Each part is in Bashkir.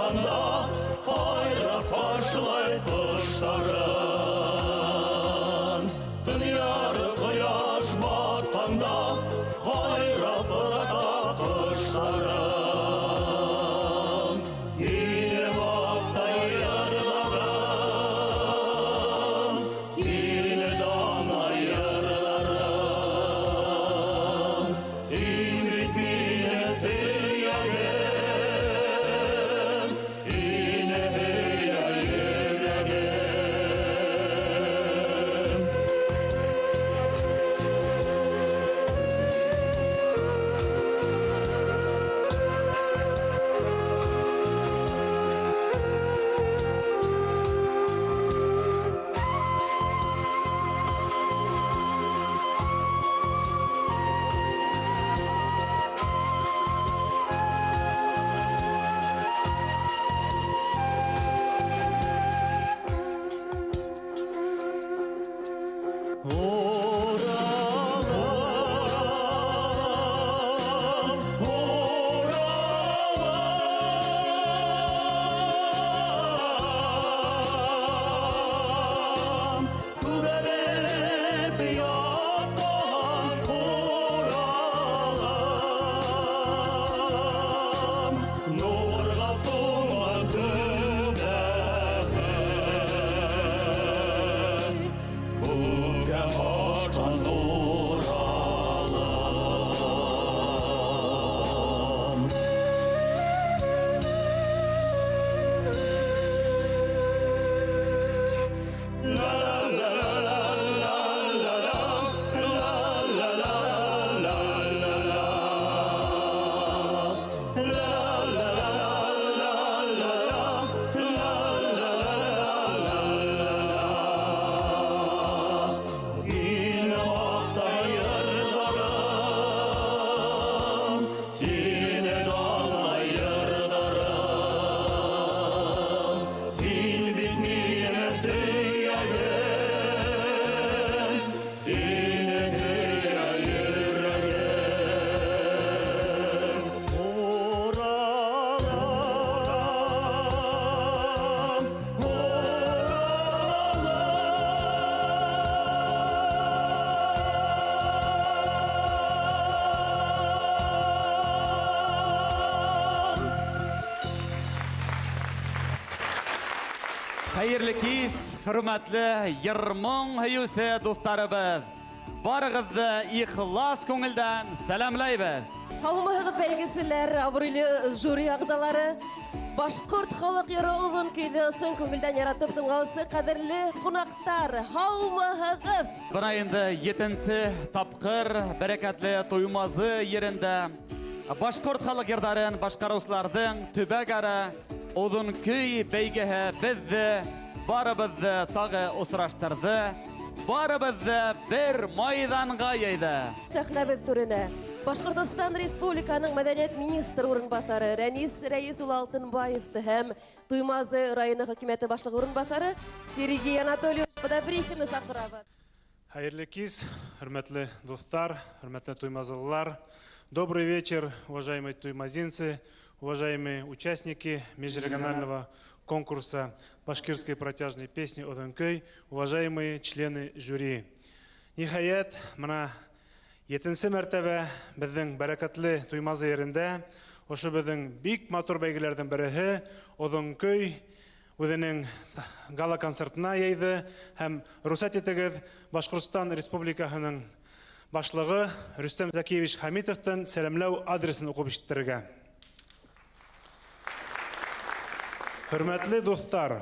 батҡанда һайрап ҡаршылай ҡоштарын. Төньяр ҡояш батҡанда һайрап оҙата ҡоштарын. Ине ваҡта йырҙарым, ине дана йырҙарым. Һин бит минең төйәгем, һине һөйә йөрәгем. Уралым, Уралым, күгәреп ятҡан Уралым, нурға сумған төбәһе, күккә ашҡан Уралым. La la la la la la la la la la la la. La la la la la la la la la la. Һине ваҡта йырҙарым, һине дана йырҙарым. Һин бит минең төйәгем, һине һөйә йөрәгем. Уралым, Уралым. Хәйерле кис, хөрмәтле йыр-моң һөйөүсе дуҫтарыбыҙ. Барығыҙҙы ихлас күңелдән сәләмләйбеҙ. Һаумыһығыҙ, бәйгеселәр, абруйлы жюри ағзалары. Башҡорт халыҡ йыры оҙон көйҙө ысын күңелдән яратып тыңлаусы ҡәҙерле ҡунаҡтар, һаумыһығыҙ. Бына инде 7-нсе тапҡыр бәрәкәтле Туймазы ерендә башҡорт халыҡ йырҙарын башҡарыусыларҙың төбәк-ара оҙон көй бәйгеһе беҙҙе, барыбыҙҙы тағы осраштырҙы, барыбыҙҙы бер майҙанға йыйҙы. Сәхнәбеҙ түренә Башҡортостан Республиканың мәҙәниәт министры урынбаҫары Рәнис Рәис улы Алтынбаевты һәм Туймазы районы хөкүмәте башлығы урынбаҫары Сергей Анатольевич Подоприхинны саҡырабыҙ. Хәйерле кис, хөрмәтле дуҫтар, хөрмәтле туймазылылар. Добрый вечер, уважаемые туймазинцы, уважаемые участники межрегионального конкурса башкирской протяжной песни «Оҙон көй», уважаемые члены жюри. Ниһайәт, мына 7-нсе мәртәбә беҙҙең бәрәкәтле Туймазы ерендә ошо беҙҙең бик матур бәйгеләрҙең береһе «Оҙон көй» үҙенең гала-концертына йыйҙы һәм рөхсәт итегеҙ Башҡортостан Республикаһының башлығы Рөстәм Зәкиевич Хәмитовтың сәләмләү адресын уҡып ишеттерергә. Хөрмәтле дуҫтар,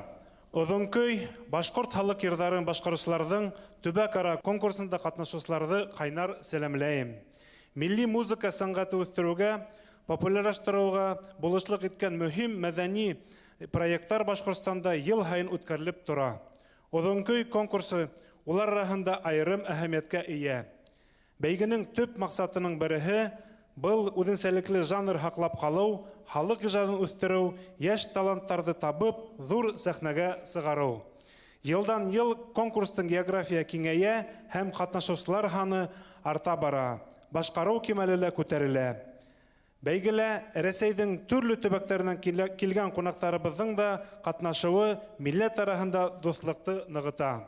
Оҙон көй башҡорт халыҡ йырҙарын башҡарыусыларҙың төбәк-ара конкурсында ҡатнашыусыларҙы ҡайнар сәләмләйем. Милли музыка сәнғәте үҫтереүгә, популярлаштырыуға булышлыҡ иткән мөһим мәҙәни проекттар Башҡортостанда йыл һайын үткәрелеп тора. Оҙон көй конкурсы улар араһында айырым әһәмиәткә эйә. Бәйгенең төп маҡсатының береһе был үҙенсәлекле жанр һаҡлап ҡалыу, халыҡ ижадын үҫтереү, йәш таланттарҙы табып, ҙур сәхнәгә сығарыу. Йылдан йыл конкурстың география киңәйә һәм ҡатнашыусылар һаны арта бара. Башҡарыу кимәле лә күтәрелә. Бәйгелә Рәсәйҙең төрлө төбәктәренән килгән ҡунаҡтарыбыҙҙың да ҡатнашыуы милләт араһында дуҫлыҡты нығыта.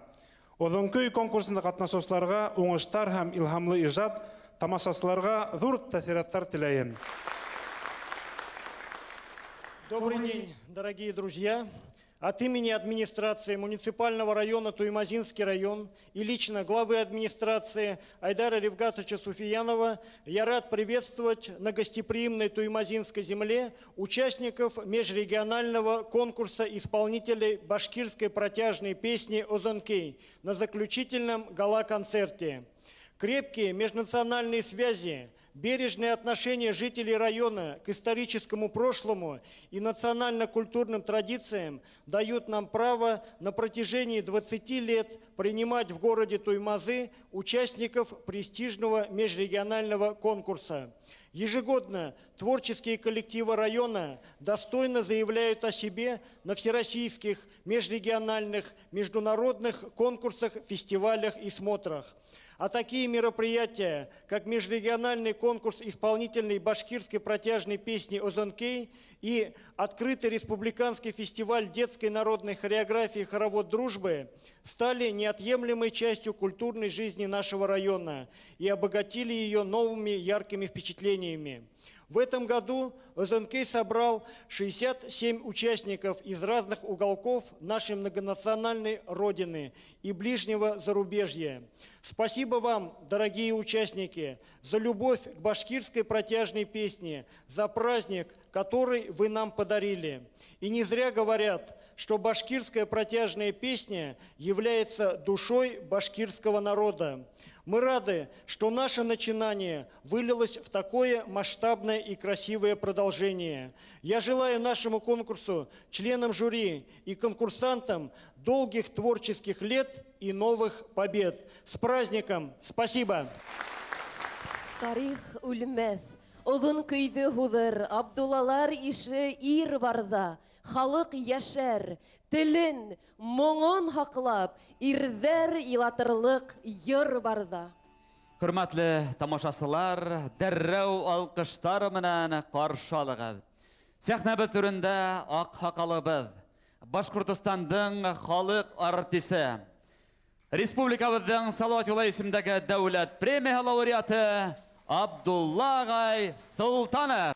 Оҙонкөй конкурсында ҡатнашыусыларға уңыштар һәм илһамлы ижад, тамашасыларға ҙур тәьҫораттар теләйем. Добрый день, дорогие друзья. От имени администрации муниципального района Туймазинский район и лично главы администрации Айдара Ревгатовича Суфиянова я рад приветствовать на гостеприимной Туймазинской земле участников межрегионального конкурса исполнителей башкирской протяжной песни «Озонкей» на заключительном гала-концерте. Крепкие межнациональные связи, бережное отношение жителей района к историческому прошлому и национально-культурным традициям дают нам право на протяжении 20 лет принимать в городе Туймазы участников престижного межрегионального конкурса. Ежегодно творческие коллективы района достойно заявляют о себе на всероссийских, межрегиональных, международных конкурсах, фестивалях и смотрах. А такие мероприятия, как межрегиональный конкурс исполнительной башкирской протяжной песни «Озонкей» и открытый республиканский фестиваль детской народной хореографии «Хоровод дружбы», стали неотъемлемой частью культурной жизни нашего района и обогатили ее новыми яркими впечатлениями. В этом году Озонкей собрал 67 участников из разных уголков нашей многонациональной родины и ближнего зарубежья. Спасибо вам, дорогие участники, за любовь к башкирской протяжной песне, за праздник, который вы нам подарили. И не зря говорят, что башкирская протяжная песня является душой башкирского народа. Мы рады, что наше начинание вылилось в такое масштабное и красивое продолжение. Я желаю нашему конкурсу, членам жюри и конкурсантам долгих творческих лет и новых побед. С праздником! Спасибо! Тарих үлмәҫ, оҙон көйҙө һуҙыр, Абдуллалар ише ир барҙа, халыҡ йәшәр, телен, моңон һаҡлап, ирҙәр илатырлыҡ йыр барҙа. Хөрмәтле тамашасылар, дәррәү алҡыштар менән ҡаршы алығыҙ. Сәхнәбеҙ түрендә аҡһаҡалыбыҙ, Башҡортостандың халыҡ артисы, республикабыҙҙың Салауат Юлаев исемендәге дәүләт премияһы лауреаты Абдулла ағай Солтанов.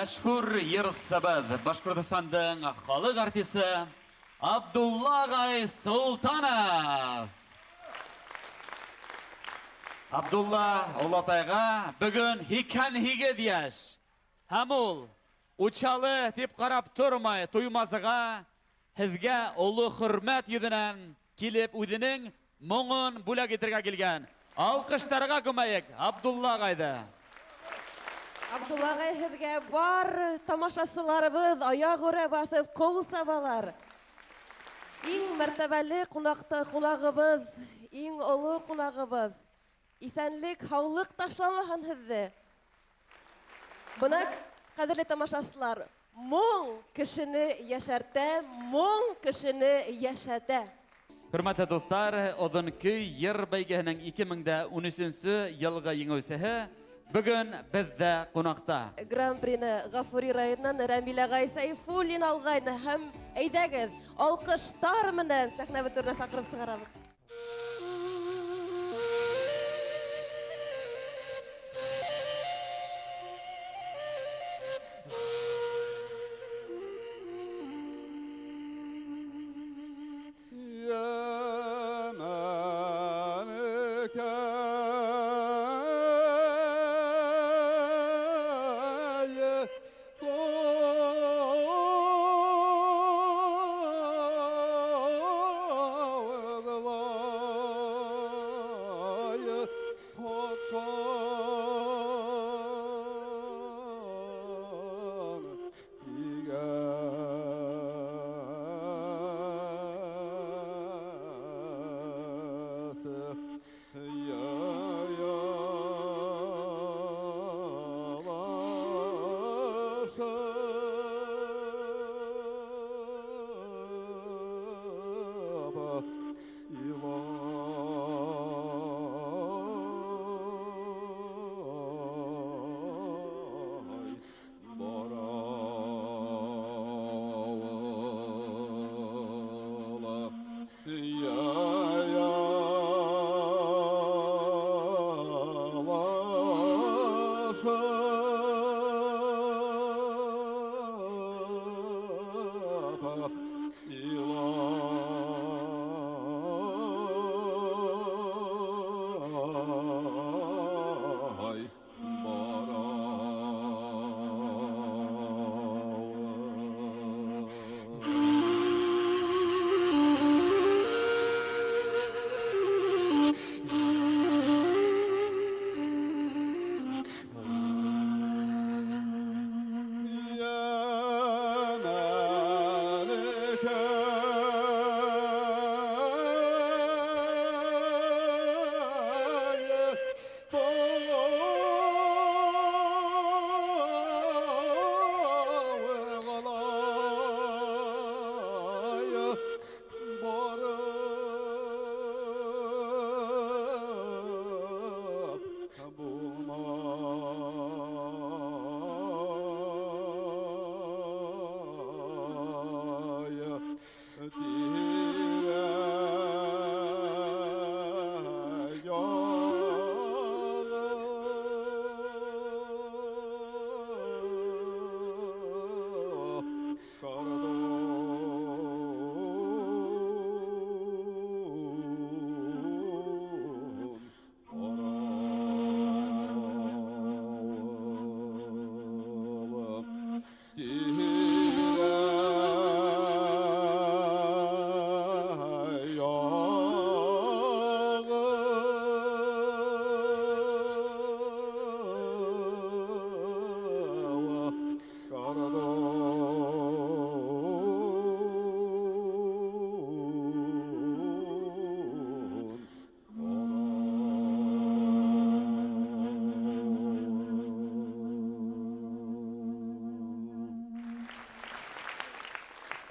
Мәшһүр йырсыбыҙ, Башҡортостандың халыҡ артисы Абдулла ағай Солтанов. Абдулла олатайға бөгөн 88 йәш. Һәм ул Учалы тип ҡарап тормай Туймазыға һеҙгә оло хөрмәт йөҙөнән килеп үҙенең моңон бүләк итергә килгән. Алҡыштарға күмәйек Абдулла ағайҙы. Абдулла ағай, һеҙгә бар тамашасыларыбыҙ аяғүрә баҫып ҡул сабалар. Иң мәртәбәле ҡунаҡта ҡунағыбыҙ, иң оло ҡунағыбыҙ. Иҫәнлек, һаулыҡ ташламаһын һеҙҙе. Бына, ҡәҙерле тамашасылар, моң кешене йәшәртә, моң кешене йәшәтә. Хөрмәтле дуҫтар, Оҙон көй йыр бәйгеһенең 2013 йылғы еңеүсеһе бөгөн беҙҙә ҡунаҡта. Гран-прины Ғафури районынан Рәмил ағай Сәйфуллин алғайны һәм әйҙәгеҙ, алҡыштар менән сәхнә түренә саҡырып сығарабыҙ.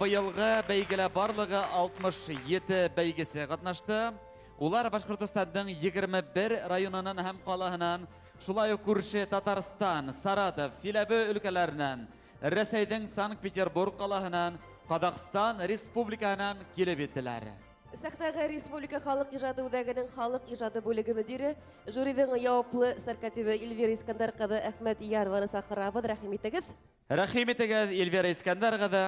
Быйылғы бәйгелә барлығы 67 бәйгесе ҡатнашты. Улар Башҡортостандың 21 районынан һәм ҡалаһынан, шулай уҡ күрше Татарстан, Саратов, Силәбе өлкәләренән, Рәсәйҙең Санкт-Петербург ҡалаһынан, Ҡаҙағстан Республикаһынан килеп еттеләр. Сәхнәгә Республика халыҡ ижады үҙәгенең халыҡ ижады бүлеге мөдире, жюриҙың яуаплы сәркәтибе Эльвира Искәндәр ҡыҙы Әхмәтйәрованы саҡырабыҙ. Рәхим итегеҙ. Рәхим итегеҙ, Эльвира Искәндәр ҡыҙы.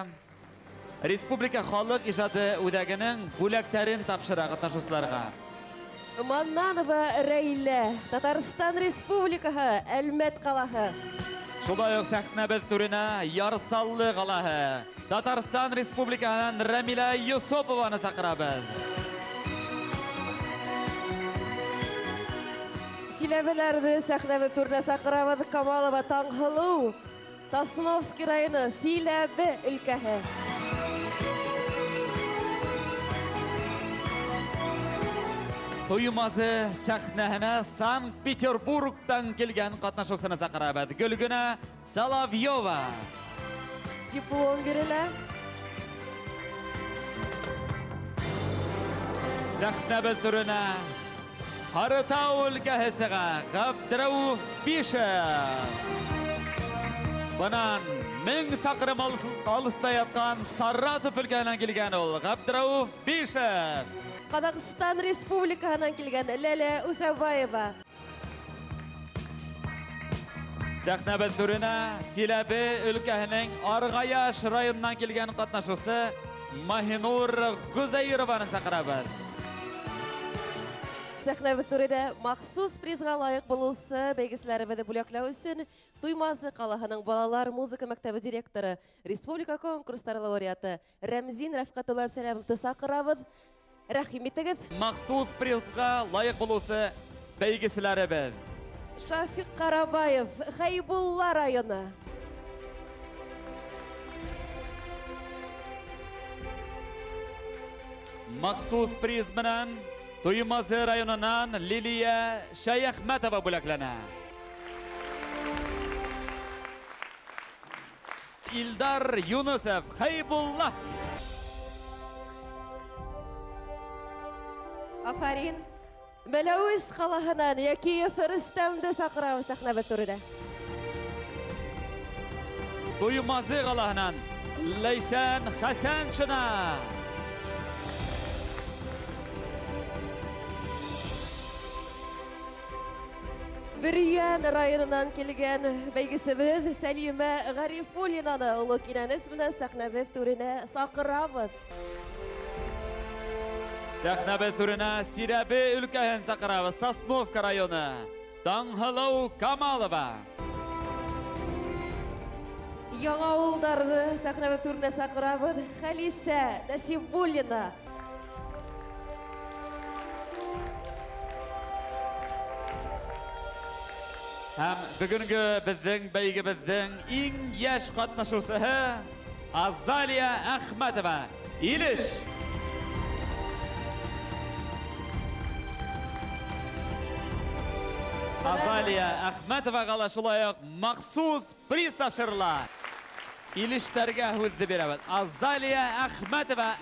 Республика халыҡ ижады үҙәгенең бүләктәрен тапшыра ҡатнашыусыларға. Маннанова Рәйлә, Татарстан Республикаһы, Әлмәт ҡалаһы. Шулай уҡ сәхнәбеҙ түренә Ярсаллы ҡалаһы, Татарстан Республикаһынан Рәмилә Йосопованы саҡырабыҙ. Силәбеләрҙе сәхнәбеҙ түренә саҡырабыҙ. Камалова Таңһылыу, Сосновский районы, Силәбе өлкәһе. Туймазы сәхнәһенә Санкт-Петербургтан килгән ҡатнашыусыны саҡырабыҙ. Гөлгөнә Соловьева. Диплом бирелә. Сәхнәбеҙ түренә Һарытау өлкәһе сыға Ғәбдрәүеф Бишев. Бынан 1000 саҡрым алыҫта ятҡан Саратов өлкәһенән килгән ул Ғәбдрәүеф Бишев. Ҡаҙағстан Республикаһынан килгән Ләлә Усабаева. Сәхнәбеҙ түренә Силәбе өлкәһенең Арғаяш районынан килгән ҡатнашыусы Маһинур Гүзәйрованы саҡырабыҙ. Сәхнәбеҙ түренә махсус призға лайыҡ булыусы бәйгеселәребеҙҙе бүләкләү өсөн Туймазы ҡалаһының балалар музыка мәктәбе директоры, республика конкурстары лауреаты Рәмзин Рәфҡәт улы Әбсәләмовты саҡырабыҙ. Рәхим итегеҙ. Махсус призға лайыҡ булыусы бәйгеселәребеҙ. Шафиҡ Ҡарабаев, Хәйбулла районы. Махсус приз менән Туймазы районынан Лилия Шәйәхмәтова бүләкләнә. Илдар Юнусов, Хәйбулла. Афарин. Бәләүес ҡалаһынан Якиев Рөстәмде саҡырабыҙ сәхнәбеҙ түренә. Туймазы ҡалаһынан Ләйсән Хәсәншина. Бөрйән районынан килгән бәйгесебеҙ Сәлимә Ғарифуллинаны оло кинәнес менән сәхнәбеҙ түренә саҡырабыҙ. Сәхнәбеҙ түренә Силәбе өлкәһен саҡырабыҙ, Сосновка районы, Таңһылыу Камалова. Яңауылдарҙы сәхнәбеҙ түренә саҡырабыҙ, Хәлисә Нәсибуллина. Һәм бөгөнгө беҙҙең бәйгебеҙҙең иң йәш ҡатнашыусыһы Азалия Әхмәтова. Илеш. Азалия Әхмәтоваға ла шулай уҡ махсус приз тапшырыла. Илештәргә һүҙҙе бирәбеҙ. Азалия Әхмәтова.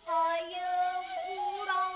Уралҡайым, Урал.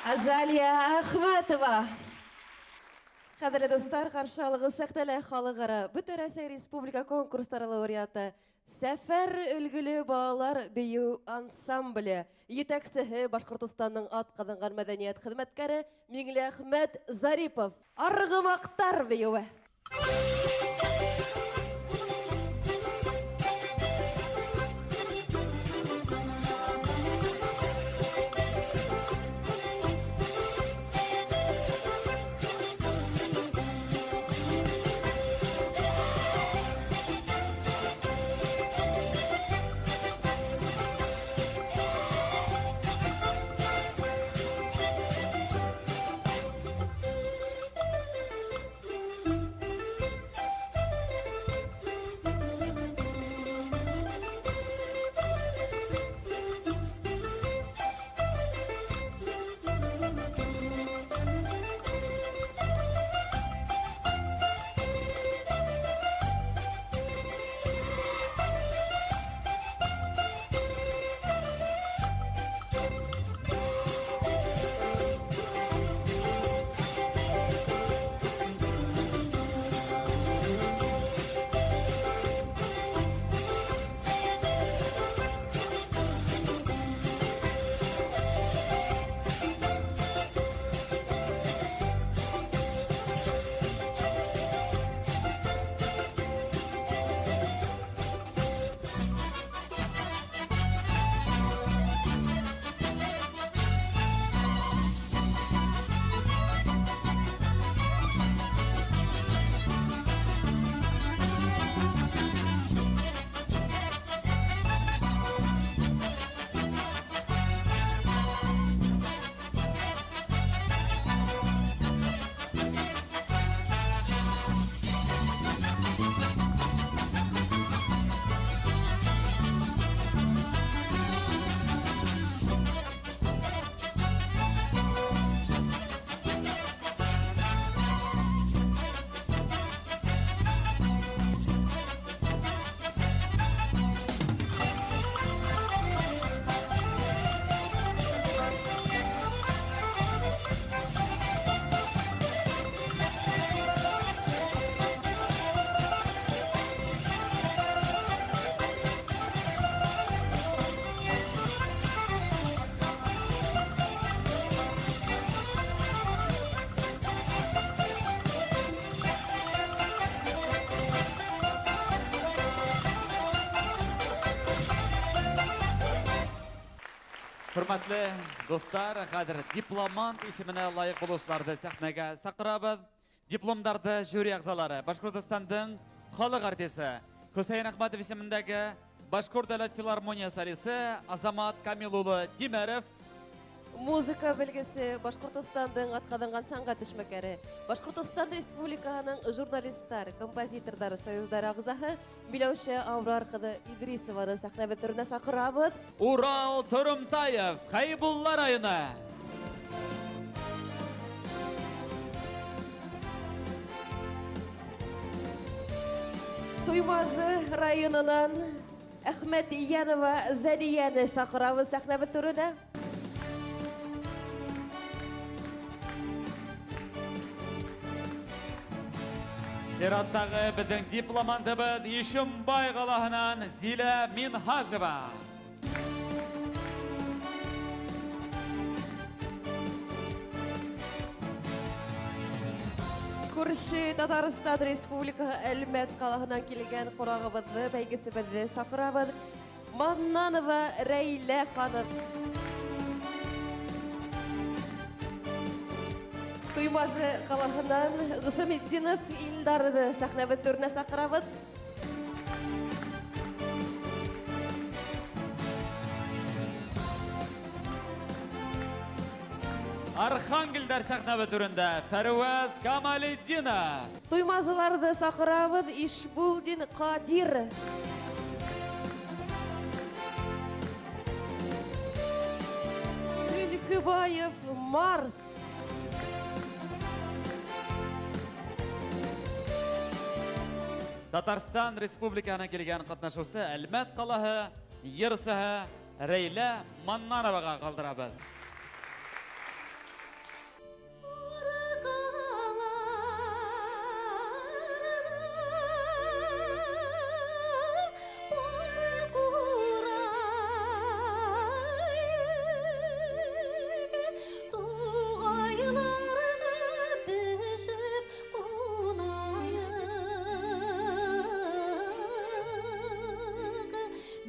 Азалия Ахматова. Ҡәҙерле дуҫтар, ҡаршы алығыҙ сәхнәлә халыҡ-ара Бөтә Рәсәй республика конкурстары лауреаты Сәфәр өлгөлө балалар бейеү ансамбле етәксеһе Башҡортостандың атҡаҙанған мәҙәниәт хеҙмәткәре Миңлеәхмәт Зарипов. Арғымаҡтар бейеүе. Хөрмәтле дуҫтар, хәҙер дипломант исеменә лайыҡ булыусыларҙы сәхнәгә саҡырабыҙ. Дипломдарҙы жюри ағзалары Башҡортостандың халыҡ артисы Хөсәйен Әхмәтов исемендәге Башҡорт дәүләт филармония солисы Азамат Камил улы Тимәров, музыка белгесе Башҡортостандың атҡаҙанған сәнғәт эшмәкәре, Башҡортостан Республикаһының журналистар, композиторҙар союздары ағзаһы Миләүшә Абрар ҡыҙы Идрисованы сәхнә түренә саҡырабыҙ. Урал Торымтаев, Хәйбулла районы. Туймазы районынан Әхмәт Иянова Зәлиәне саҡырабыҙ сәхнә түренә. Сираттағы беҙҙең дипломантыбыҙ Ишембай ҡалаһынан Зилә Минһажева. Күрше Татарстан Республикаһы Әлмәт ҡалаһынан килгән ҡунағыбыҙҙы, бәйгесебеҙҙе саҡырабыҙ. Маннанова Рәйлә ханым. Туймазы ҡалаһынан Ғисаметдинов Илдарҙы сәхнәбеҙ түренә саҡырабыҙ. Архангелдәр сәхнәбеҙ түрендә Фәрүәз Камалетдинов. Туймазыларҙы саҡырабыҙ Ишбулдин Ҡадир. Түлкібаев Марс. Татарстан Республикаһына килгән ҡатнашыусы Әлмәт ҡалаһы йырсыһы Рәйлә Маннановаға ҡалдырабыҙ.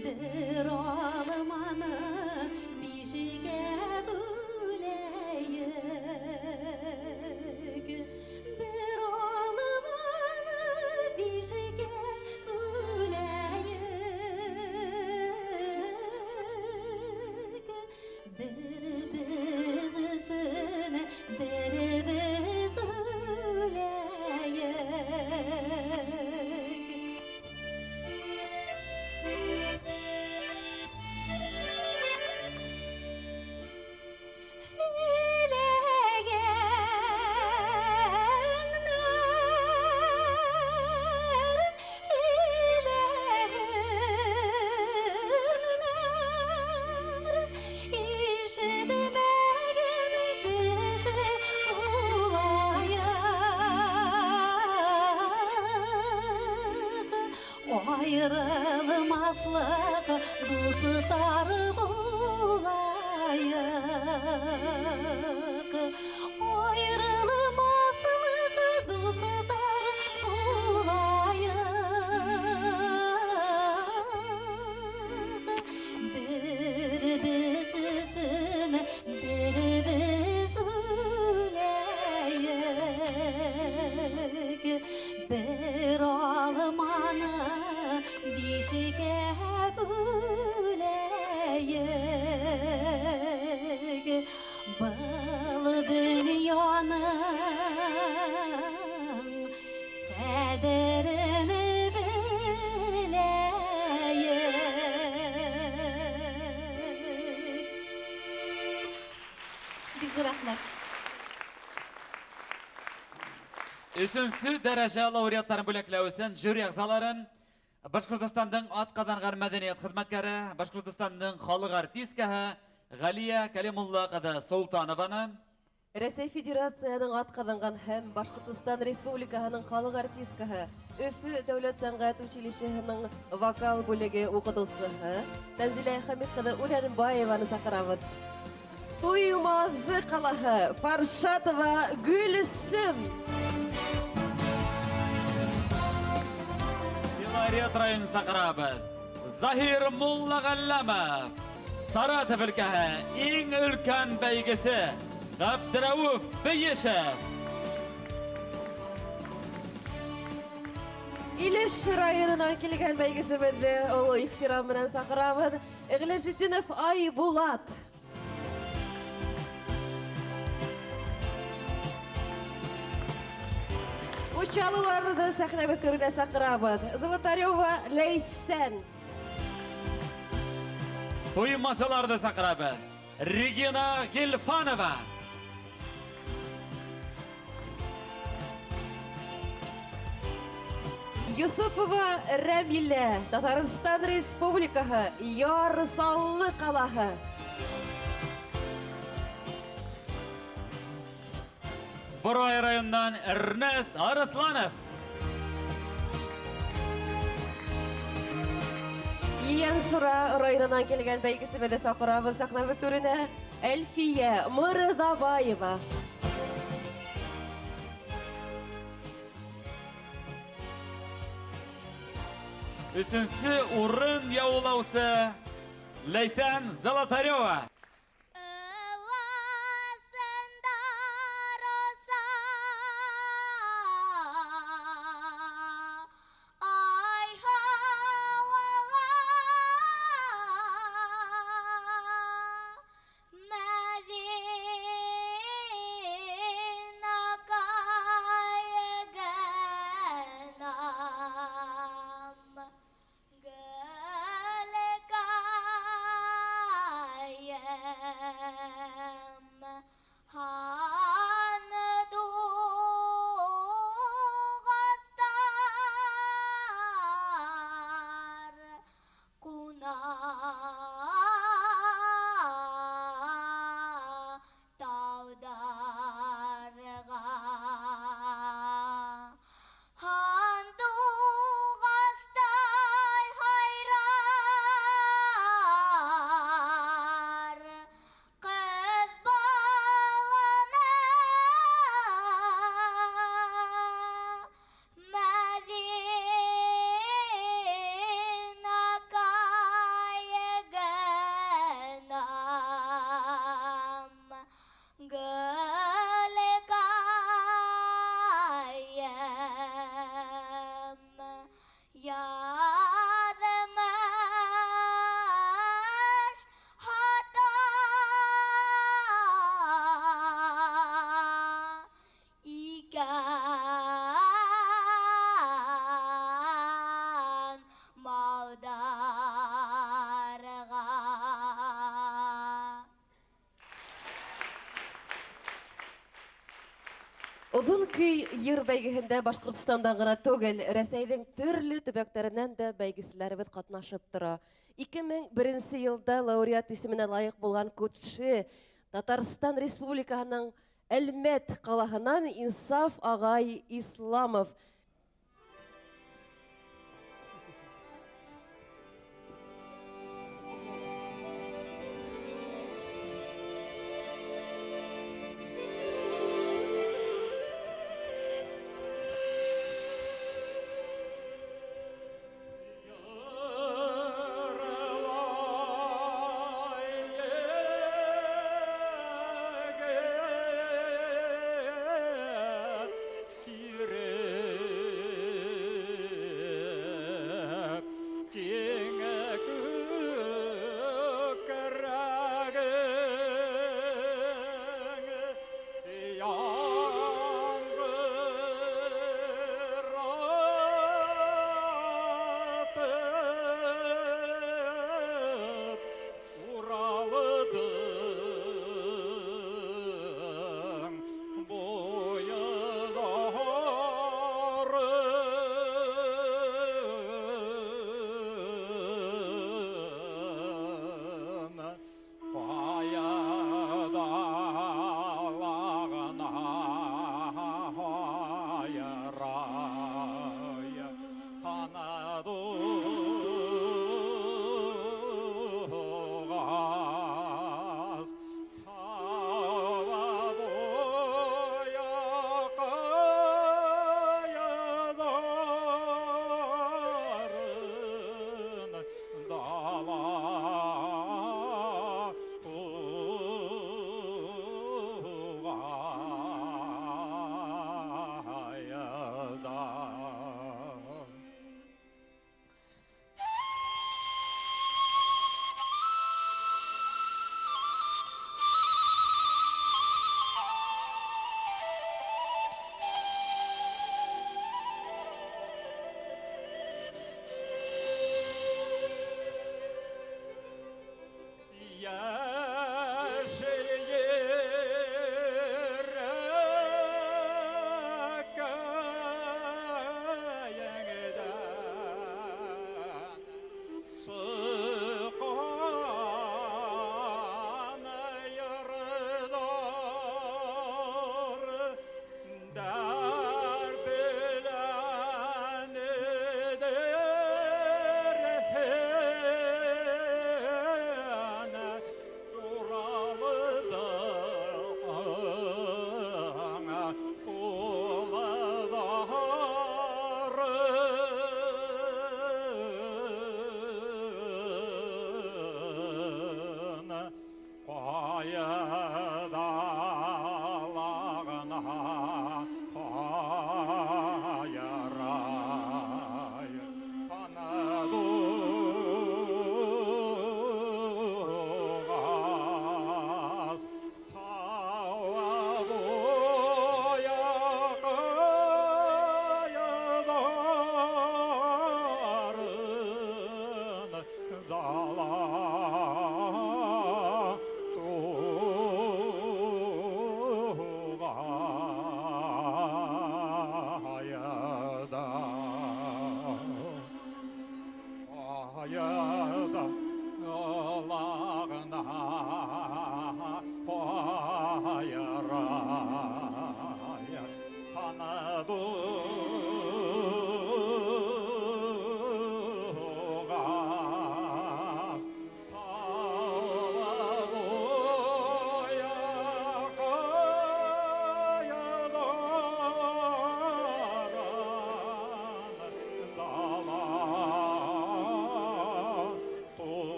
Бер алманы бишкә бүләйек. Бер алманы бишкә бүләйек. Бер без өсөн, бер без үләйек. Һөйләгәннәр, ишетмәгән кеше булайыҡ. Айырылмаслыҡ дуҫтар булайыҡ. Айырылмаслыҡ дуҫтар булайыҡ. Бер беҙ өсөн, бер беҙ үләйек. Бер алманы бишкә бүләйек. Был донъяның ҡәҙерен беләйек. Бик ҙур рәхмәт. Өсөнсө дәрәжә лауреаттарын бүләкләү өсөн жюри ағзаларын Башҡортостандың атҡаҙанған мәҙәниәт хеҙмәткәре, Башҡортостандың халыҡ артисткаһы Ғәлиә Кәлимулла ҡыҙы Солтанованы, Рәсәй Федерацияһының атҡаҙанған һәм Башҡортостан Республикаһының халыҡ артисткаһы, Өфө дәүләт сәнғәт училищеһының вокал бүлеге уҡытыусыһы Тәнзилә Хәмит ҡыҙы Үләнбаеваны саҡырабыҙ. Туймазы ҡалаһы Фаршатова Гөлсөм. Белорет районын саҡырабыҙ. Заһир Муллағәлләмов, Саратов өлкәһе иң өлкән бәйгесе Ғәбдерәүеф Бейешев. Илеш районынан килгән бәйгесебеҙҙе оло ихтирам менән саҡырабыҙ. Ғиләжетдинов Айбулат. Учалыларҙы сәхнәбеҙ түренә саҡырабыҙ. Золотарева Ләйсән. Туймазыларҙы саҡырабыҙ. Регина Гилфанова. Юсупова Рәмилә, Татарстан Республикаһы, Яр Саллы ҡалаһы. Борай районынан Эрнест Арыҫланов. Ейәнсура районынан килгән бәйгесебеҙҙе саҡырабыҙ сәхнәбеҙ түренә Әлфиә Мырҙабаева. Өсөнсө урын яулаусы Ләйсән Золотарева. Yeah. Оҙон көй йыр бәйгеһендә Башҡортостандан ғына түгел, Рәсәйҙең төрлө төбәктәренән дә бәйгеселәребеҙ ҡатнашып тора. 2001 йылда лауреат исеменә лайыҡ булған Кутши Татарстан Республикаһының Әлмәт ҡалаһынан Инсаф ағай Исламов.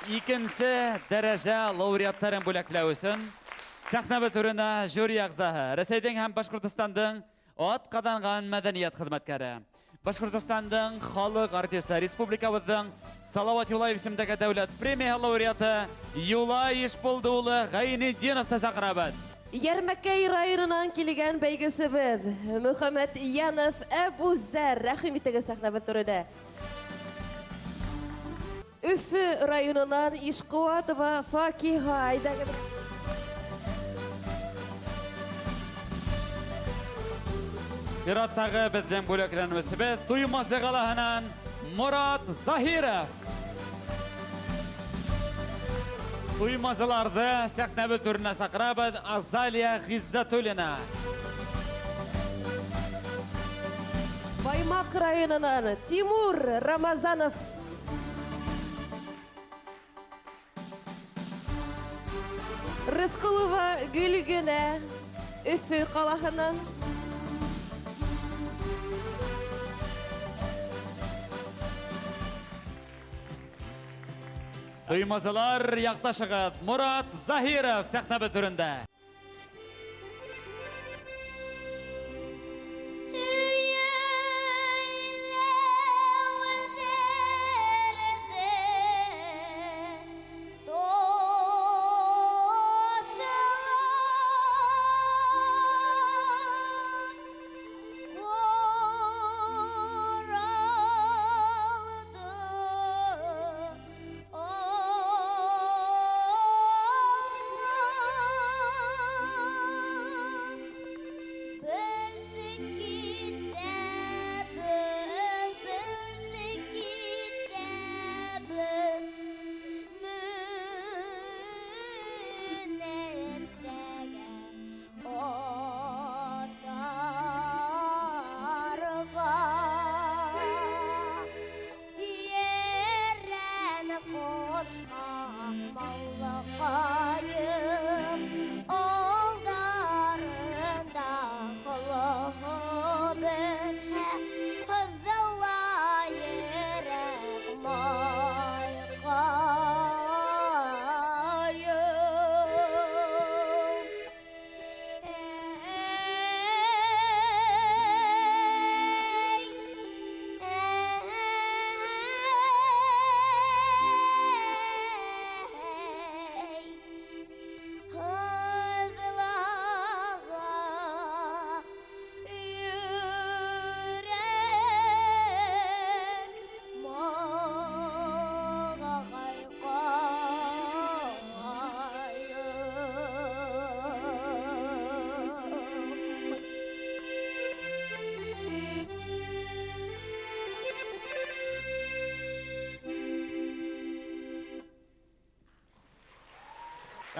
Икенсе дәрәжә лауреаттарын бүләкләү өсөн сәхнә түренә жюри ағзаһы, Рәсәйҙең һәм Башҡортостандың атҡаҙанған мәҙәниәт хеҙмәткәре, Башҡортостандың халыҡ артисы, республикабыҙҙың Салауат Юлаев исемендәге дәүләт премияһы лауреаты Юлай Ишбулды улы Ғәйнетдиновты саҡырабыҙ. Йәрмәкәй районынан килгән бәйгесебеҙ Мөхәммәт Янов Әбүзәр, рәхим итегеҙ сәхнәбеҙ түренә. Өфө районынан Ишҡыуатова Факиһа, әйҙәгеҙ. Сираттағы беҙҙең бүләкләнеүсебеҙ Туймазы ҡалаһынан Морат Заһиров. Туймазыларҙы сәхнәбеҙ түренә саҡырабыҙ Азалия Ғиззәтуллина. Баймаҡ районынан Тимур Рамазанов. Рыҫҡолова Гөлгөнә, Өфө ҡалаһынан. Туймазылар, яҡташығыҙ, Морат Заһиров сәхнәбеҙ түрендә.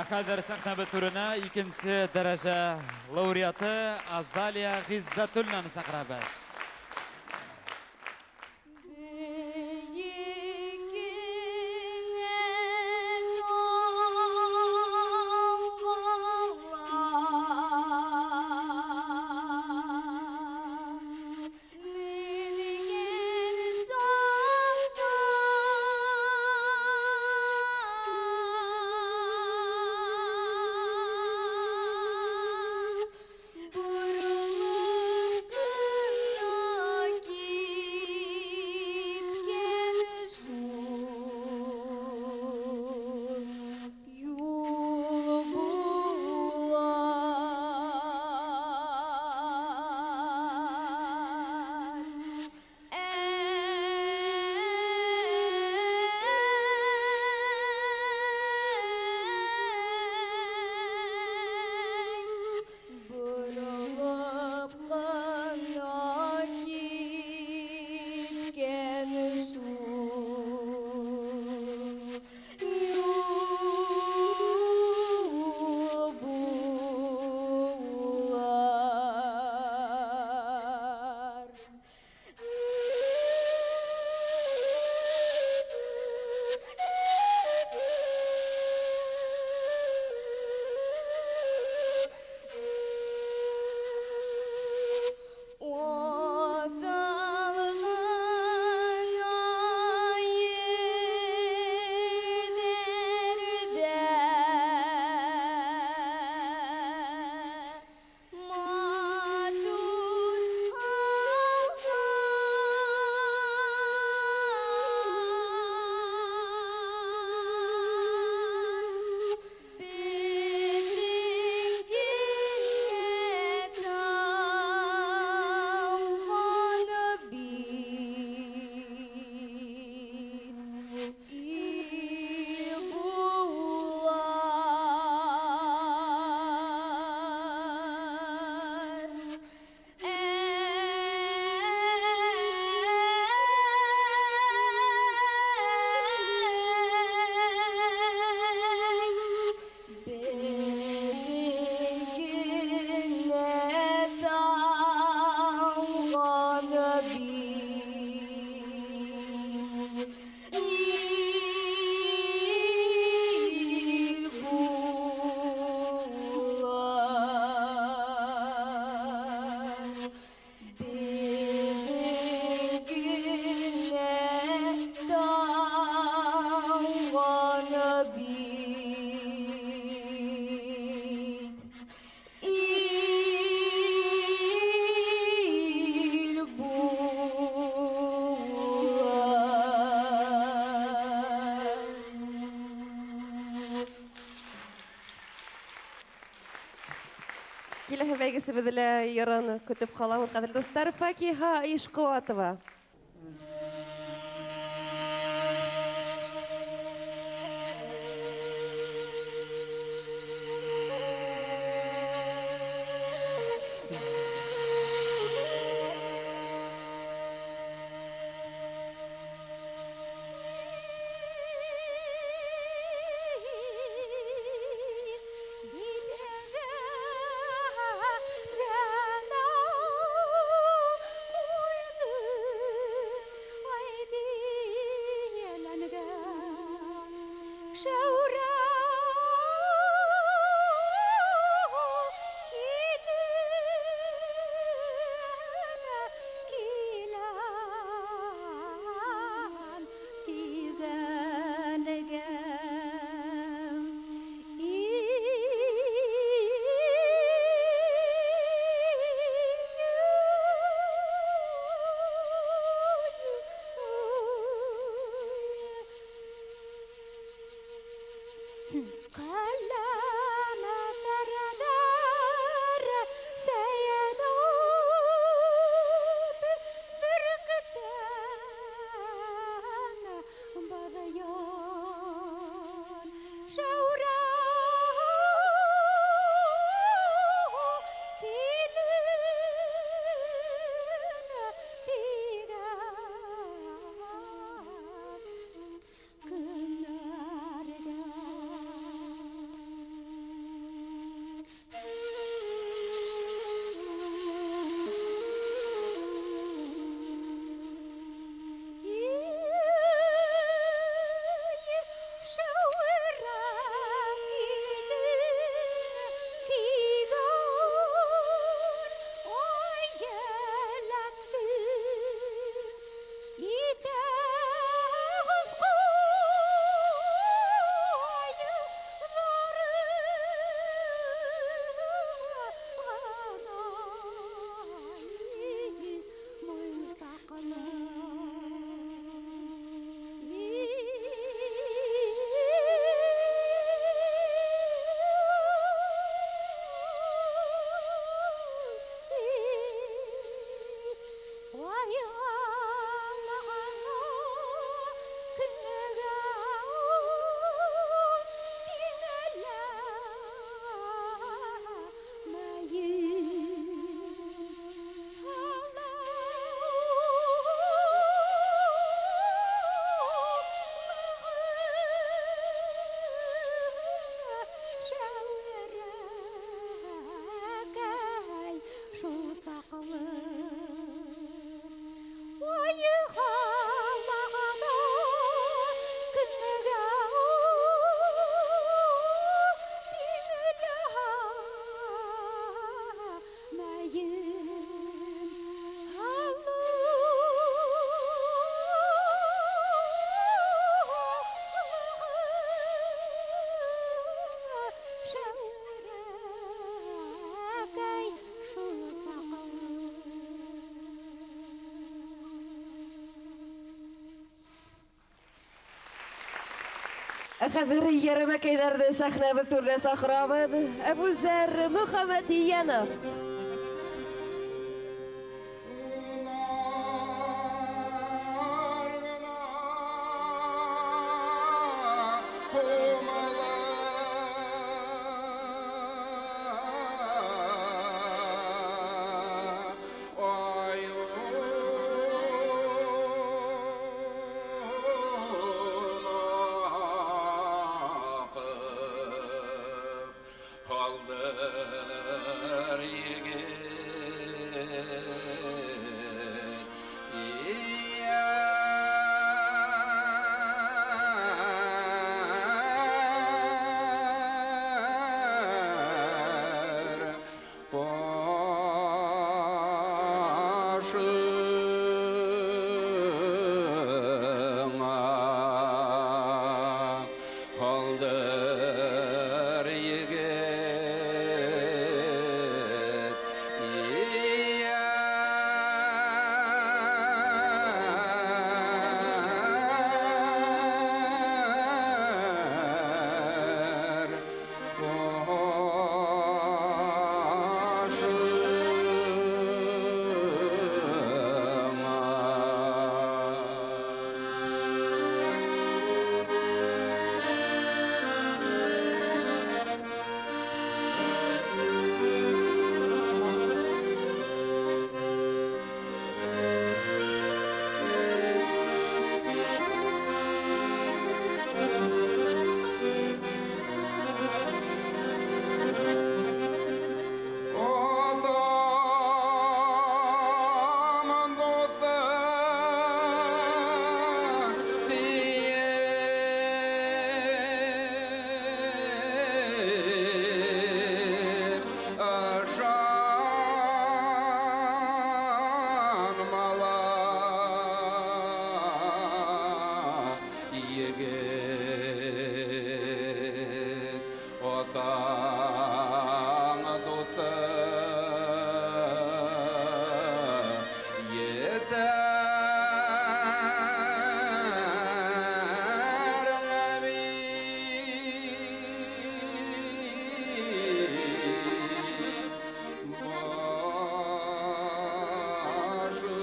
Хәҙер сәхнәбеҙ түренә икенсе дәрәжә лауреаты Азалия Ғиззәтуллинаны саҡырабыҙ. Buruluk kıyar. Бит ил булыр. Киләһе бәйгесебеҙҙе лә йырын көтөп ҡалабыҙ, ҡәҙерле дуҫтар. Факиһа Ишҡыуатова. Хәҙер йәрмәкәйҙәрҙе сәхнәбеҙ түренә саҡырабыҙ. Әбүзәр Мөхәммәтйәнов. Aldır. Булдыр егет Ияр Отам дуҫы тиеп ышанмала егет Отаң дуҫы етәр башыма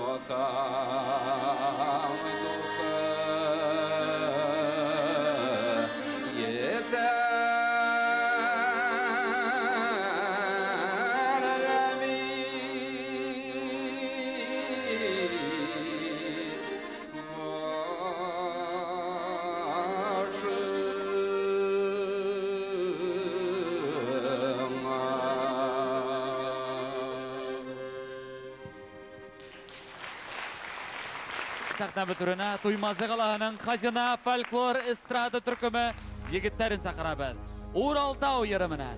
Отаң дуҫы етәр башыма. Сәхнә бөтөрөнә Туймазы ҡалаһының Хазина фольклор эстрада төркөмө егеттәрен саҡырабыҙ. Уралтау йыры менән.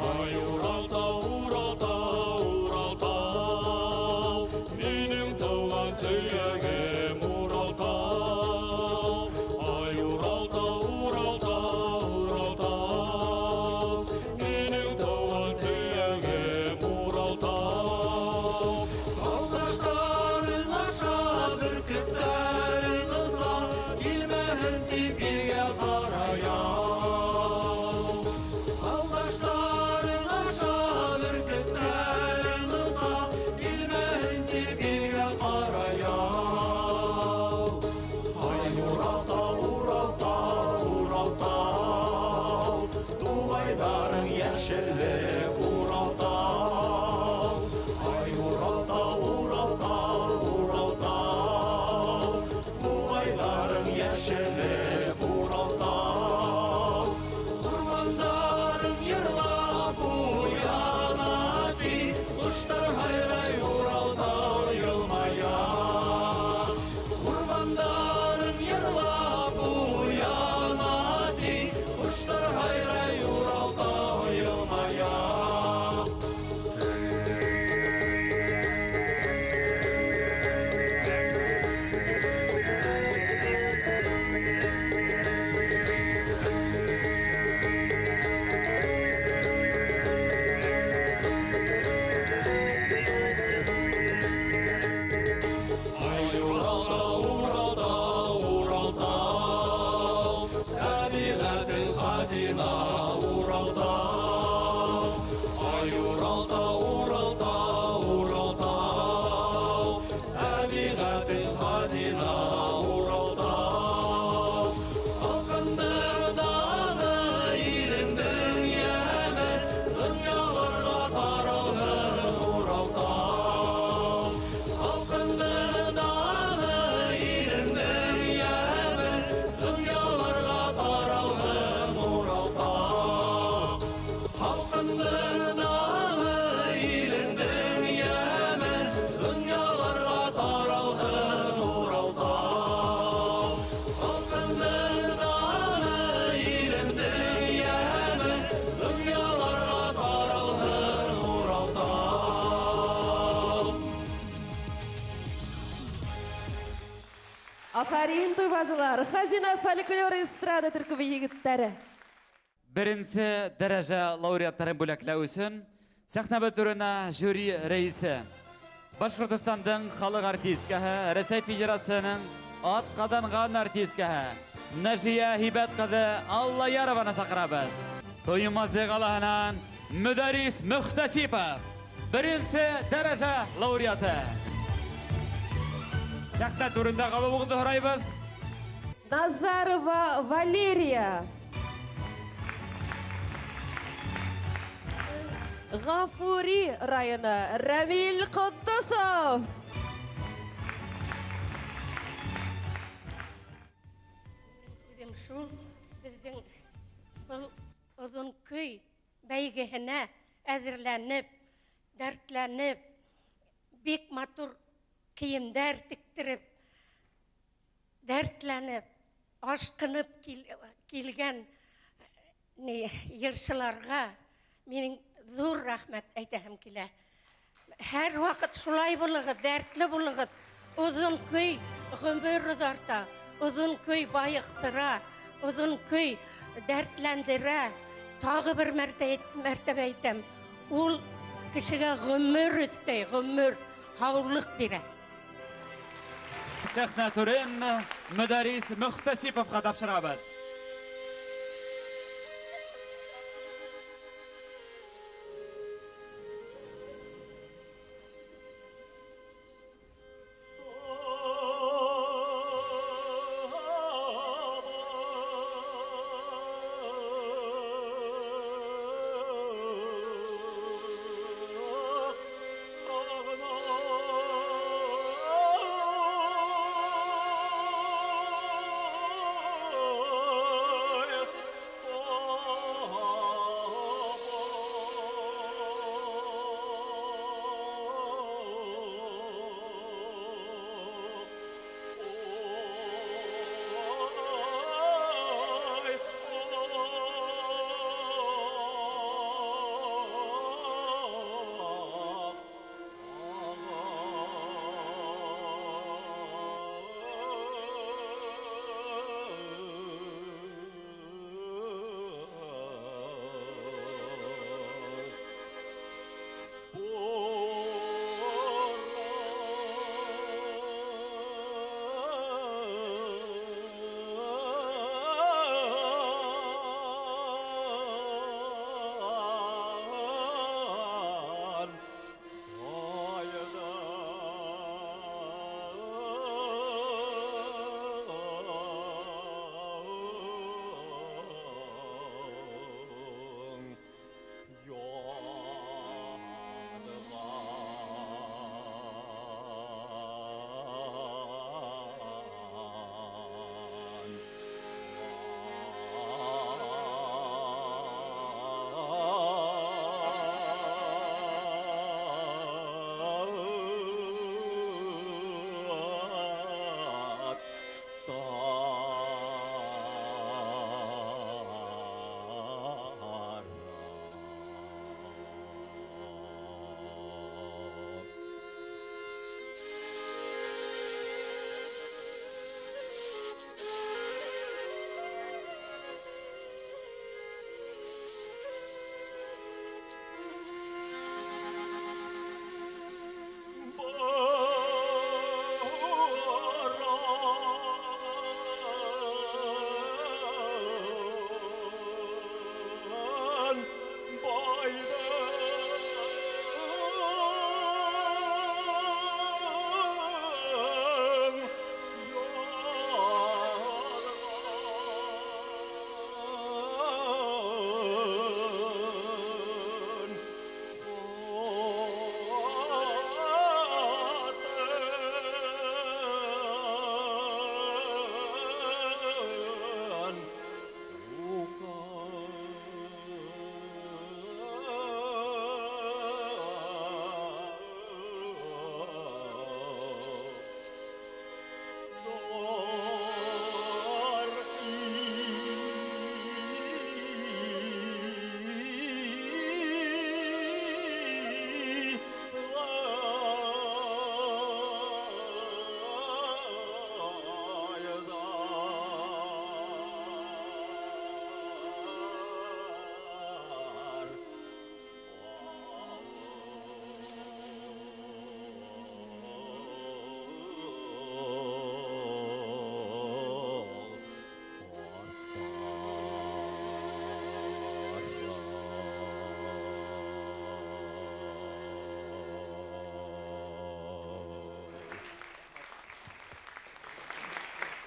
Ай, Уралтау, Уралтау, Уралтау, минең тыуған төйәгем Уралтау. Ай, Уралтау, Уралтау, Уралтау, минең тыуған төйәгем Уралтау. Тау-таштарың аша бөркөттәрең ҡыса, килмәһен тип илгә ҡара яу. Тау-таштарың аша бөркөттәрең ҡыса, килмәһен тип илгә ҡара яу. Ай, Уралтау, Уралтау, Уралтау, туғайҙарың йәшеллек Уралтау. Ай, Уралтау, Уралтау, Уралтау, Афарин, туймазылар! Хазина фольклор эстрада төркөмө егеттәре. Беренсе дәрәжә лауреаттарын бүләкләү өсөн сәхнә түренә жюри рәисе, Башҡортостандың халыҡ артисткаһы, Рәсәй Федерацияһының атҡаҙанған артисткаһы Нәжиә Һибәт ҡыҙы Аллаярованы саҡырабыҙ. Туймазы ҡалаһынан Мөдәрис Мөхтәсипов, беренсе дәрәжә лауреаты. Сәхнә түрендә ҡалыуығыҙҙы һорайбыҙ. Назарова Валерия. Ғафури районы Рәмил Ҡотдосов. Үҙем шул беҙҙең был оҙон көй бәйгеһенә әҙерләнеп, дәртләнеп, бик матур кейемдәр тектереп, дәртләнеп, ашҡынып килгән йырсыларға минең ҙур рәхмәт әйтәһем килә. Һәр ваҡыт шулай булығыҙ, дәртле булығыҙ. Оҙон көй ғүмер оҙарта, оҙон көй байыҡтыра, оҙон көй дәртләндерә. Тағы бер мәртәбә әйтәм, ул кешегә ғүмер өҫтәй, ғүмер, һаулыҡ бирә. Сәхнә түрен Мөдәрис Мөхтәсиповҡа тапшырабыҙ. Oh.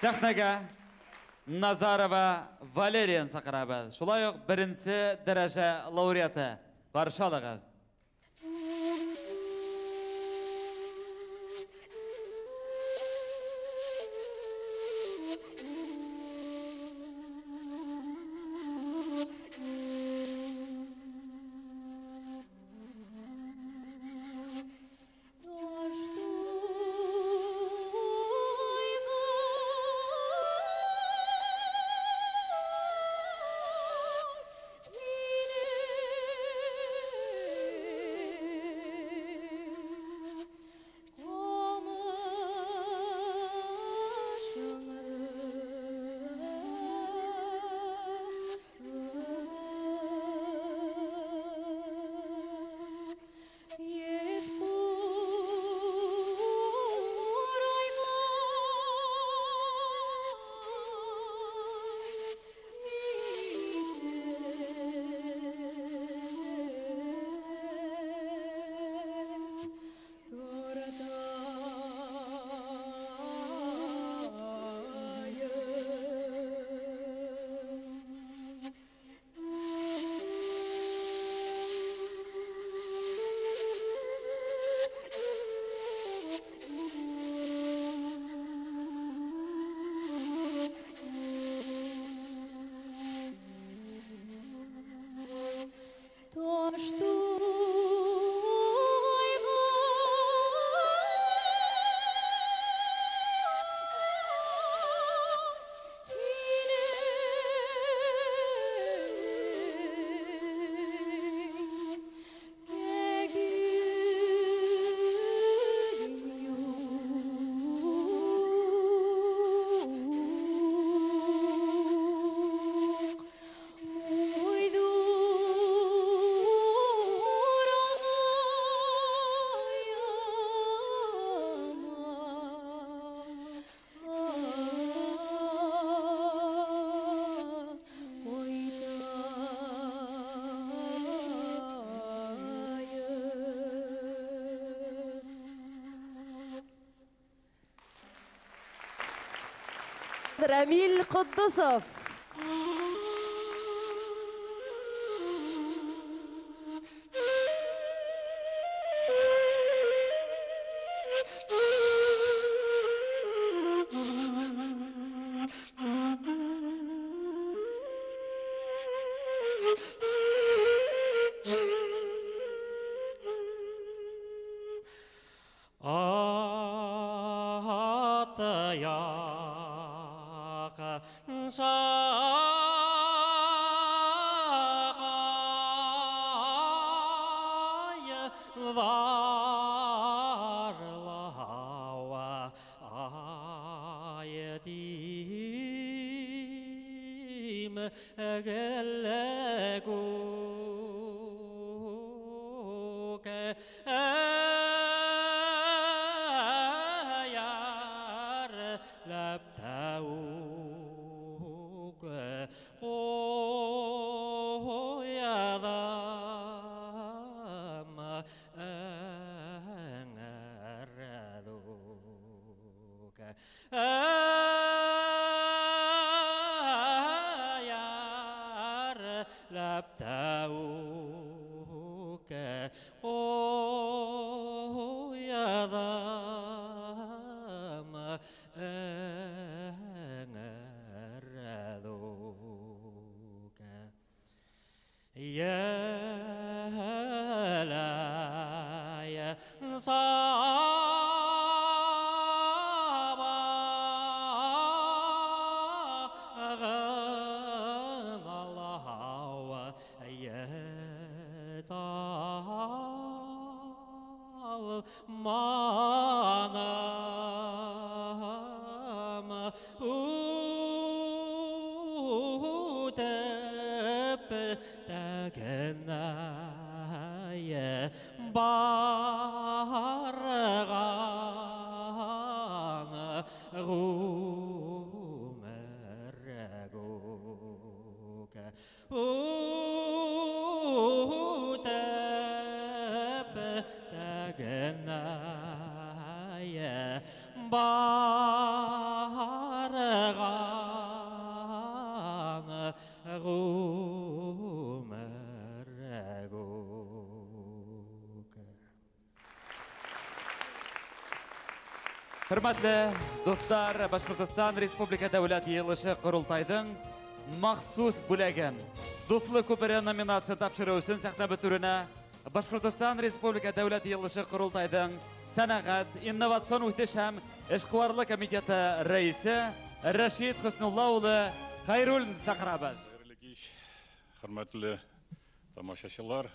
Сәхнәгә Назарова Валерияны саҡырабыҙ. Шулай уҡ беренсе дәрәжә лауреаты. Ҡаршы алығыҙ. Рамиль Ҡотдосов. Bargan. Хөрмәтле дуҫтар, Башҡортостан Республика Дәүләт Йыйылышы Ҡоролтайҙың махсус бүләген Дуҫлыҡ күпере номинация тапшырыу өсөн сәхнә бөтөрөнә Башҡортостан Республика Дәүләт Йыйылышы Ҡоролтайҙың сәнәғәт, инновацион үҫеш һәм эшҡыуарлыҡ комитеты рәйесе Рәшит Хөснулла улы Хәйруллин саҡырабыҙ. Хәйерле кис, хөрмәтле тамашасылар,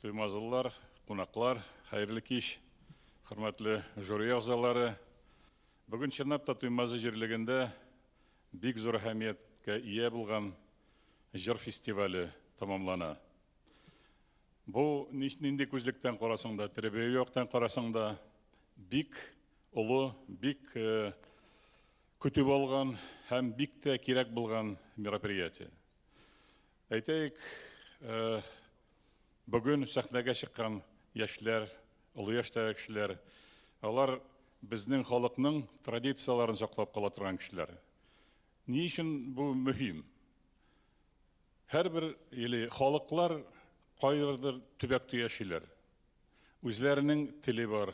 туймазылар, ҡунаҡлар, хәйерле кис, хөрмәтле жюри ағзалары. Бөгөн чынлап та Туймазы җирлегендә бик зур әһәмияткә ия булган җыр фестивале тамамлана. Бу нинди күзлектән карасаң да, тәрбия яктан карасаң да, бик олы, бик көтеп алган һәм бик тә кирәк булган мероприятие. Әйтәйек, бүген сәхнәгә чыккан яшьләр, олы яшьтәге кешеләр, алар безнең халыкның традицияларын саклап кала торган кешеләр. Ни өчен бу мөһим? Һәрбер или халыклар кайдадыр төбәктә яшиләр. Үзләренең теле бар,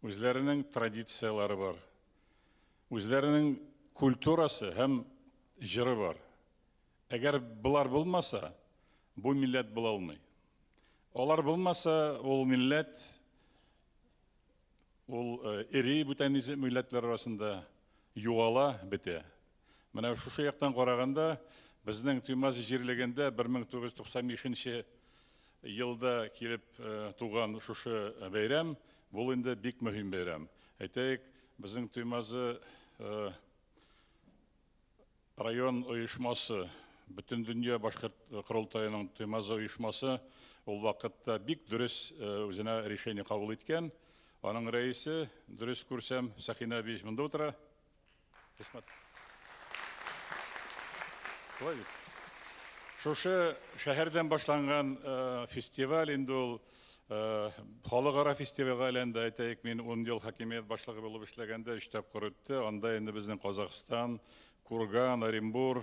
үзләренең традициялары бар, үзләренең культурасы һәм җыры бар. Әгәр болар булмаса, бу милләт була алмый. Алар булмаса, ул милләт ул эри бүтән милләтләр арасында югала, бетә. Менә шушы яктан караганда, безнең Туймазы җирлегендә 1995 елда килеп туган шушы бәйрәм, бул инде бик мөһим бәйрәм. Әйтәйек, безнең Туймазы район оешмасы, Бөтендөнья башкорт корылтаеның Туймазы оешмасы ул вакытта бик дөрес үзенә решение кабул иткән. Аның рәисе, дөрес күрсәм, Сәхинә әби монда утыра. Рәхмәт. Шулай бит. Шушы шәһәрдән башланган фестиваль инде ул халыкара фестивальгә әйләнде. Әйтәйек, мин 10 ел хакимият башлыгы булып эшләгәндә 3 тапкыр үтте. Анда инде безнең Казахстан, Курган, Оренбур,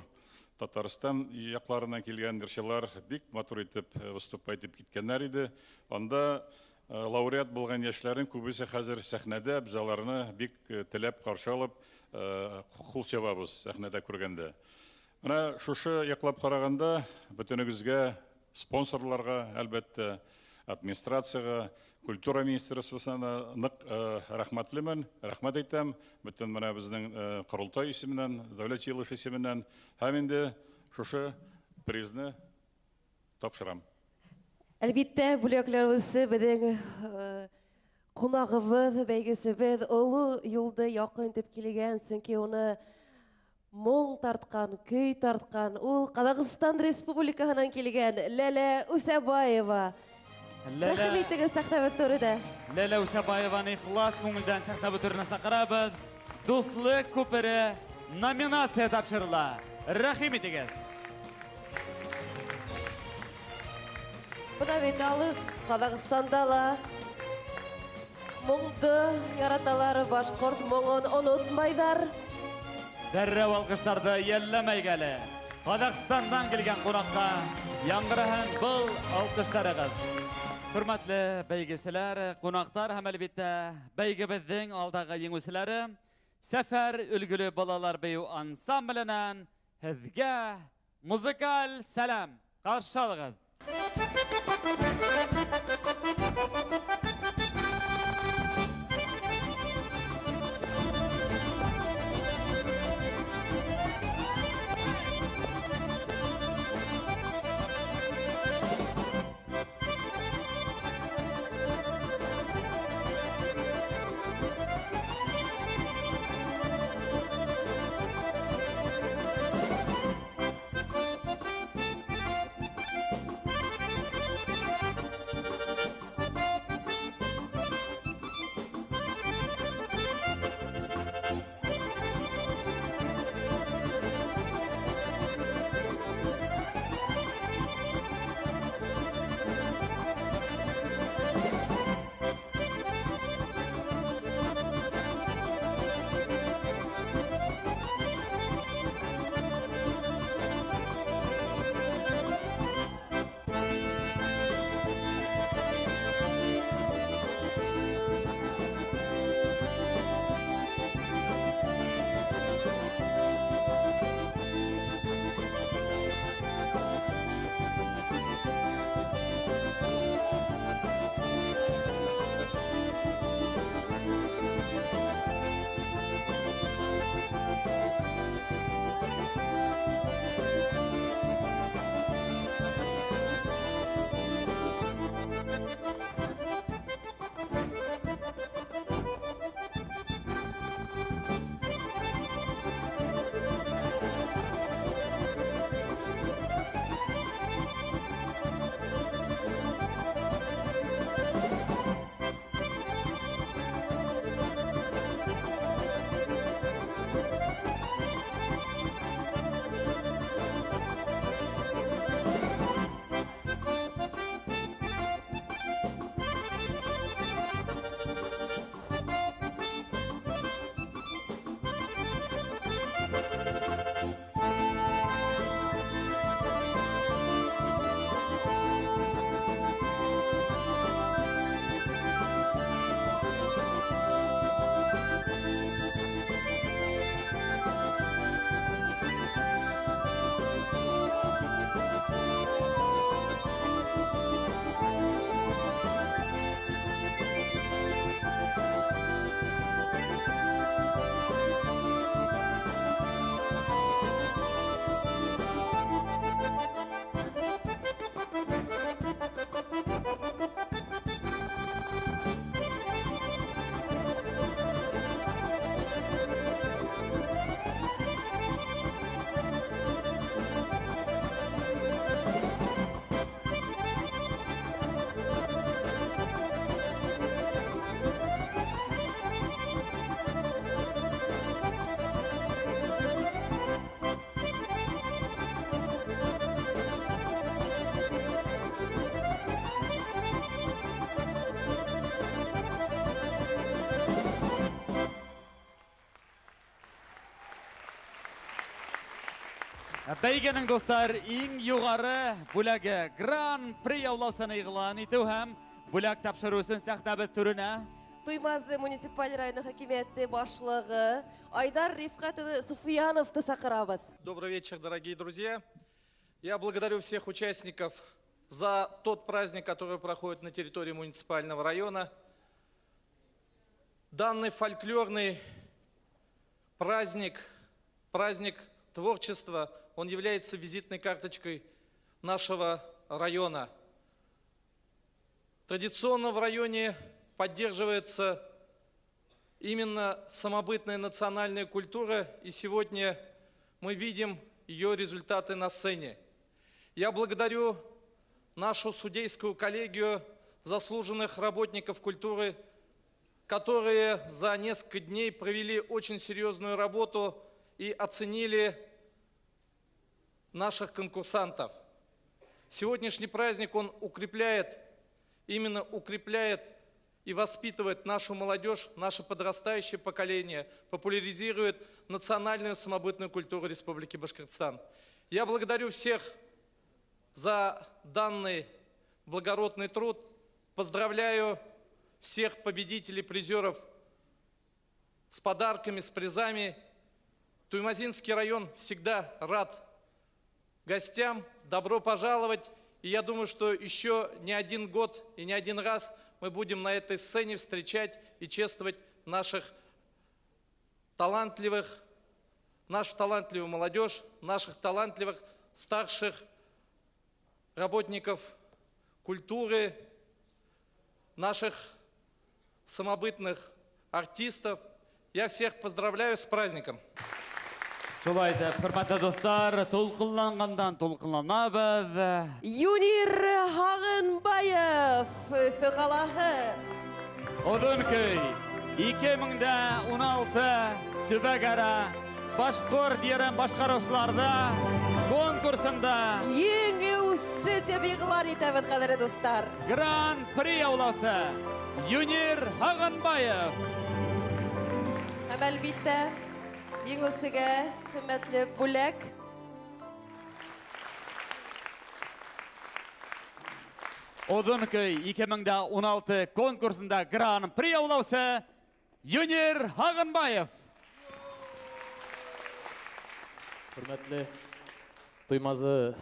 Татарстан якларыннан килгән җырчылар бик матур итеп выступать итеп киткәннәр иде. Анда лауреат булган яшьләрнең күбесе хәзер сәхнәдә, без аларны бик теләп каршы алып, кул чабабыз сәхнәдә күргәндә. Менә шушы яклап караганда, бөтенегезгә, спонсорларга, әлбәттә, администрациягә, культура министрлыгына нык рәхмәтлемен, рәхмәт әйтәм. Бөтен менә безнең корылтай исеменнән, дәүләт җыелышы исеменнән һәм инде шушы призны тапшырам. Әлбиттә, бүләкләребез безнең кунагыбыз, бәйгесебез олы юлды якын итеп килгән, чөнки уны моң тарткан, көй тарткан, ул Казахстан Республикаһынан килгән Ләлә Үсәбаева. Рәхим итегез сәхнә бөтөрүдә. Ләлә Үсәбаеваны ихлас күңелдән сәхнә бөтөрүенә саҡырабыҙ. Дуҫлыҡ күпере номинация тапшырыла. Рәхим итегеҙ. Бына бит алыҫ Ҡаҙағстанда ла моңдо яраталар, башҡорт моңон онотмайҙар. Дәррәү алҡыштарҙы йәлләмәйек әле. Ҡаҙағстандан килгән ҡунаҡҡа яңғыраһын был алҡыштарығыҙ. Хөрмәтле бәйгеселәр, ҡунаҡтар һәм әлбиттә бәйгебеҙҙең алдағы еңеүселәре Сәфәр өлгөлө балалар бейеү ансамбленән һеҙгә музыкаль сәләм. Ҡаршы алығыҙ. Бәйгенең, дуҫтар, иң юғары бүләге Гран-при яулаусыны иғлан итеү һәм бүләк тапшырыу өсөн сәхнәбеҙ түренә Туймазы муниципаль районы хакимиәте башлығы Айдар Рифҡәт улы Суфияновты саҡырабыҙ. Добрый вечер, дорогие друзья. Я благодарю всех участников за тот праздник, который проходит на территории муниципального района. Данный фольклорный праздник, праздник творчества, он является визитной карточкой нашего района. Традиционно в районе поддерживается именно самобытная национальная культура, и сегодня мы видим ее результаты на сцене. Я благодарю нашу судейскую коллегию, заслуженных работников культуры, которые за несколько дней провели очень серьезную работу и оценили наших конкурсантов. Сегодняшний праздник, он укрепляет, именно укрепляет и воспитывает нашу молодежь, наше подрастающее поколение, популяризирует национальную самобытную культуру Республики Башкортостан. Я благодарю всех за данный благородный труд. Поздравляю всех победителей, призеров с подарками, с призами. Туймазинский район всегда рад гостям. Добро пожаловать. И я думаю, что еще не один год и не один раз мы будем на этой сцене встречать и чествовать наших талантливых, нашу талантливую молодежь, наших талантливых старших работников культуры, наших самобытных артистов. Я всех поздравляю с праздником. Шулай итеп, хөрмәтле дуҫтар, тулҡынланғандан тулҡынланабыҙ. Юнир Һағынбаев, Өфө ҡалаһы. Оҙон көй 2016 төбәк-ара башҡорт йырын башҡарыусыларҙа конкурсында еңеүсе тип иғлан итәбеҙ, ҡәҙерле дуҫтар. Гран-при яулаусы Юнир Һағынбаев. Һәм әлбиттә, еңеүсегә ҡиммәтле бүләк. Оҙон көй 2016 конкурсында Гран-при яулаусы Юнир Һағынбаев. Хөрмәтле Туймазы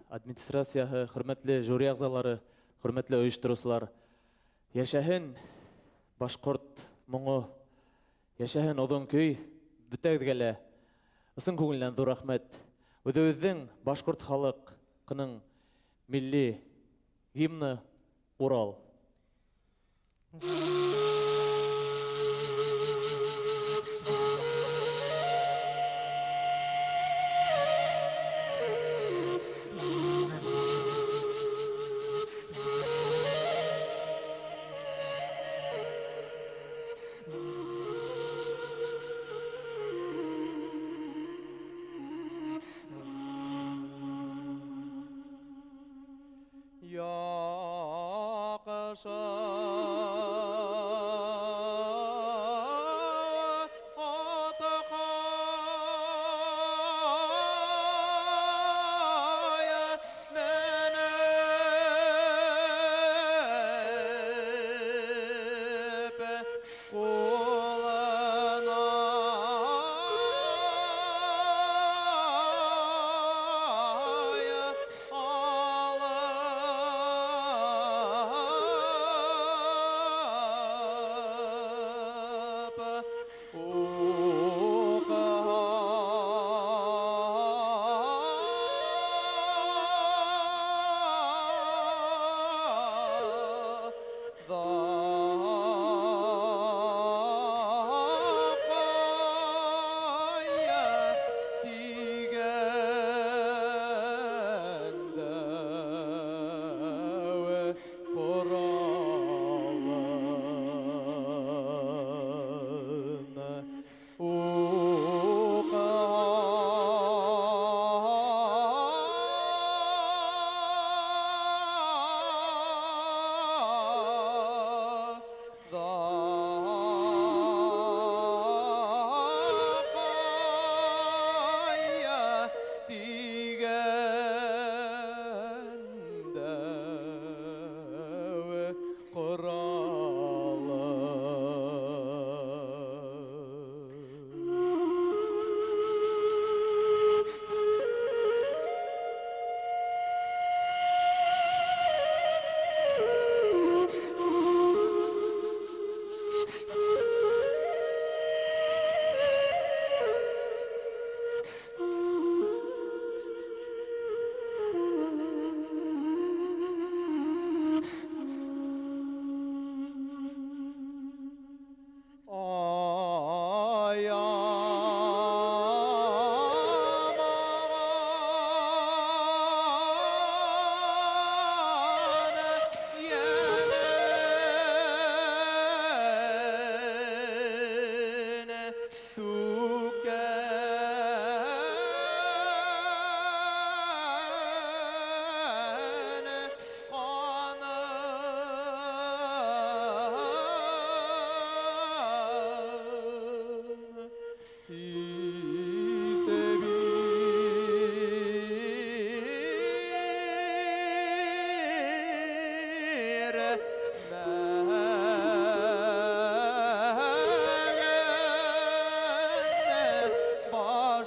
администрацияһы, хөрмәтле жюри ағзалары, хөрмәтле ойоштороусылар. Йәшәһен башҡорт моңо, йәшәһен оҙон көй, бөтәгеҙгә лә ысын күңелдән ҙур рәхмәт. Үҙебеҙҙең башҡорт халыҡының милли гимны Урал.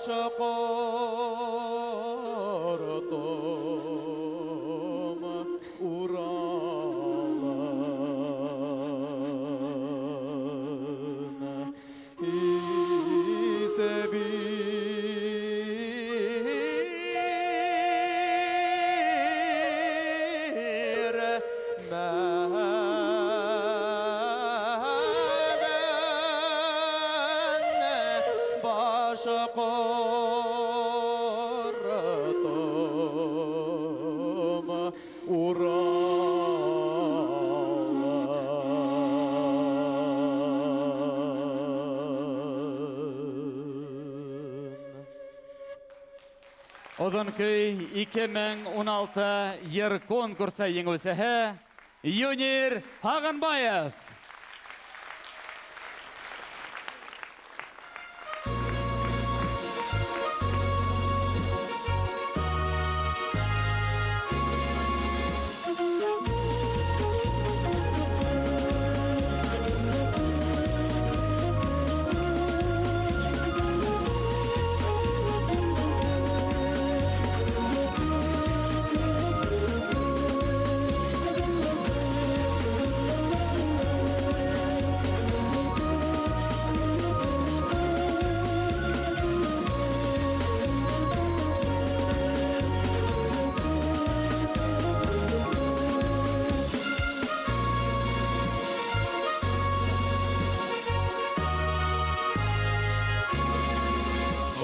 Башҡортом Уралын Исебирмәгән Башҡортом Уралын. Оҙон көй 2016 йыр конкурсы еңеүсеһе Юнир Һағынбаев.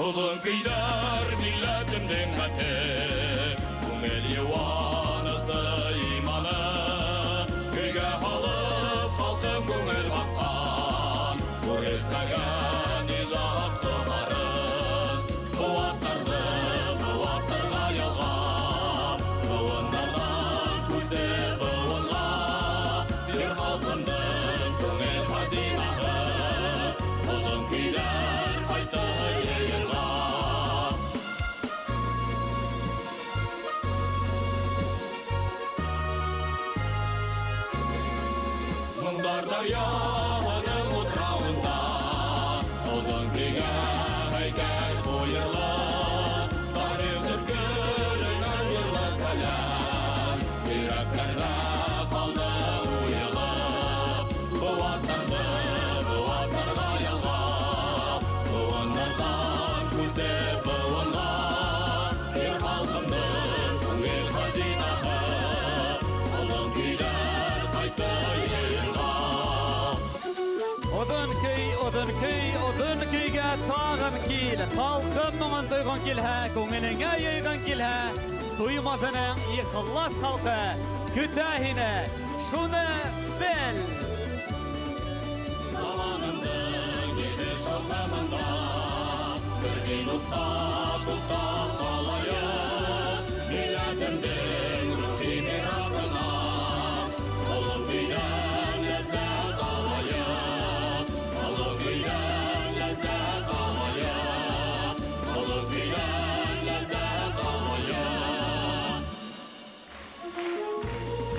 Оҙон көйҙәр милләтемдең мәте, күңел йыуанысы иманы. Көйгә һалып халҡым күңел баҡҡан, күрелмәгән ижад ҡомарын. Быуаттарҙы быуаттарға ялғап, быуындарҙан күсеп быуынға, ер халҡымдың күңел хазинаһы. Оҙон көйҙәр ҡайтты йыйынға. Моңдар даръяһының утрауында оҙон көйгә һәйкәл ҡуйырлыҡ. Тарих төпкөлөнән йырлы сәләм, йөрәктәрҙә ҡалды уйылып. Быуаттарҙы быуаттарға ялғап, быуындарҙан күсеп быуынға, ер халҡымдың күңел хазинаһы. Оҙон көйҙәр ҡайтты йыйынға. Оҙон көй, оҙон көй, оҙон көйгә тағын кил. Халҡым моңон тойған килһә, күңелеңә йыйған килһә, Туймазының ихлас халҡы көтә һине. Шуны бел. Заманымдың ете шауқымында бер минутҡа туҡтап ҡалайыҡ. Милләтемдең рухи мираҫына оло көйҙән ләззәт алайыҡ. Оло көйҙән ләззәт алайыҡ. Оло көйҙән ләззәт алайыҡ.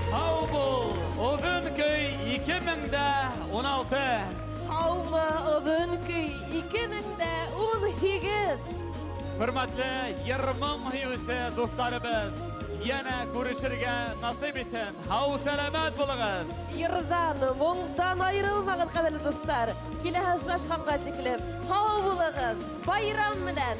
Һау бул, оҙон көй 2016. Һаумы, оҙон көй 2018. Хөрмәтле йыр-моң һөйөүсе дуҫтарыбыҙ, йәнә күрешергә насип итһен. Һау сәләмәт булығыҙ. Йырҙан, моңдан айырылмағыҙ, ҡәҙерле дуҫтар. Киләһе осрашҡанға тиклем һау булығыҙ. Байрам менән.